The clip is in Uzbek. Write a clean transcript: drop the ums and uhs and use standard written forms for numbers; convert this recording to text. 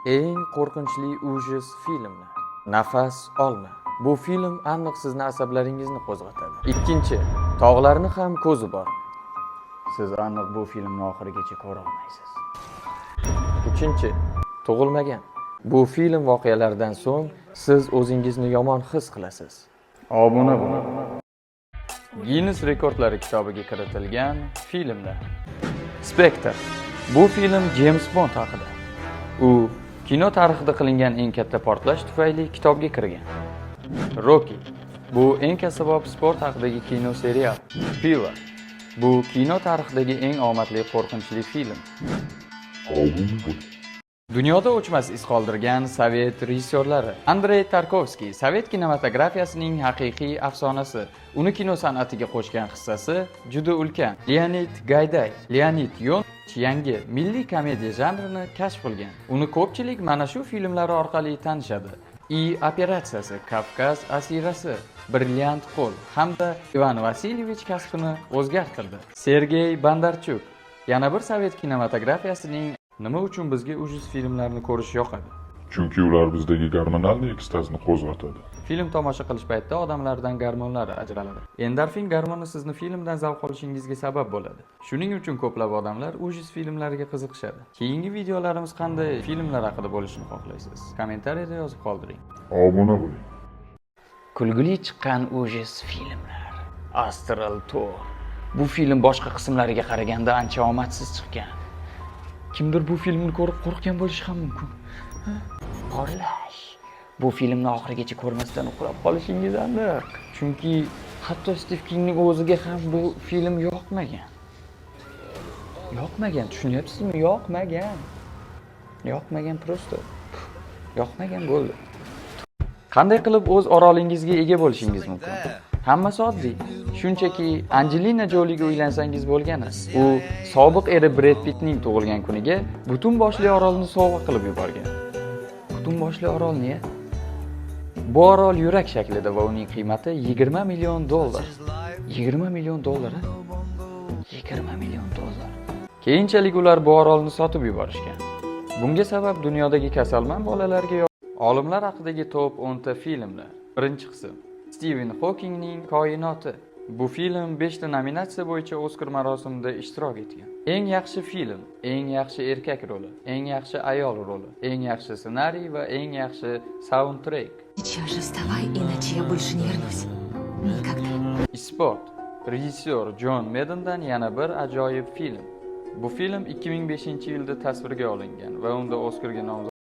Eng qo'rqinchli ужас filmi. Nafas olma. Bu film aniq sizni asablaringizni qo'zg'atadi. Ikkinchi, tog'larni ham ko'zi bor. Siz aniq bu filmni oxirigacha ko'ra olmaysiz. Uchinchi, tug'ilmagan. Bu film voqealaridan so'ng siz o'zingizni yomon his qilasiz. Obuna bo'ling. Ginnes rekordlari kitobiga kiritilgan filmlar. Spectre. Bu film James Bond haqida. U kino tarixida qilingan eng katta portlash tufayli kitobga kirgan. Rocky. Bu eng kasabop sport haqidagi kino serial. Pila. Bu kino tarixidagi eng omadli qo'rqinchli film. Obuna bo'ling. Dunyoda o'chmas iz qoldirgan sovet rejissyorlari. Andrey Tarkovskiy sovet kinematografiyasining haqiqiy afsonasi. Uni kino san'atiga qo'shgan hissasi juda ulkan. Leonid Gayday. Leonid Yon yangi milliy komediya janrini kashf qilgan. Uni ko'pchilik mana shu filmlari orqali tanishadi. I operatsiyasi, Kavkaz asirasi, Brilliant qo'l hamda Ivan Vasilyevich kasbini o'zgartirdi. Sergey Bondarchuk yana bir sovet kinematografiyasining. Nima uchun bizga ужас filmlarni ko'rish yoqadi? Chunki ular bizdagi gormonal ekstazni qo'zg'atadi. Film tomosha qilish paytida odamlardan gormonlar ajraladi. Endorfin gormoni sizni filmdan zavq olishingizga sabab bo'ladi. Shuning uchun ko'plab odamlar ужас filmlariga qiziqishadi. Keyingi videolarimiz qanday filmlar haqida bo'lishini xohlaysiz? Kommentariyada yozib qoldiring. Obuna bo'ling. Kulgili chiqqan ужас filmlar. Astral Tour. Bu film boshqa qismlariga qaraganda ancha omadsiz chiqqan. Kimdir bu filmni ko'rib qo'rqgan bo'lishi ham mumkin. Porlash. Bu filmni oxirigacha ko'rmasdan uxlab qolishingiz aniq. Chunki hatto Stiv Kingning o'ziga ham bu film yoqmagan. Yoqmagan, tushunyapsizmi? Yoqmagan. Yoqmagan просто. Yoqmagan, bo'ldi. Qanday qilib o'z orolingizga ega bo'lishingiz mumkin? Hammasi oddiy. Shunchaki Anjelina Joliga uylansangiz bo'lgani. U sobiq eri Bred Pittning tug'ilgan kuniga butun boshli orolni sovg'a qilib yuborgan. Butun boshli orolni, ya? Bu orol yurak shaklida va uning qiymati 20 million dollar. 20 million dollar, a? 20 million dollar. Keyinchalik ular bu orolni sotib yuborishgan. Bunga sabab dunyodagi kasalmand bolalarga olimlar haqidagi top 10 ta filmlar. Birinchi qism. Stiven Xokingning Koinoti. Bu film 5 ta nominatsiya bo'yicha Oskar marosimida ishtirok etgan. Eng yaxshi film, eng yaxshi erkak roli, eng yaxshi ayol roli, eng yaxshi ssenariy va eng yaxshi soundtrack. Сейчас же вставай, иначе я больше не вернусь. Никогда. Isbot. Rejissyor Jon Medendan yana bir ajoyib film. Bu film 2005-yilda tasvirga olingan va unda Oskarga nomzod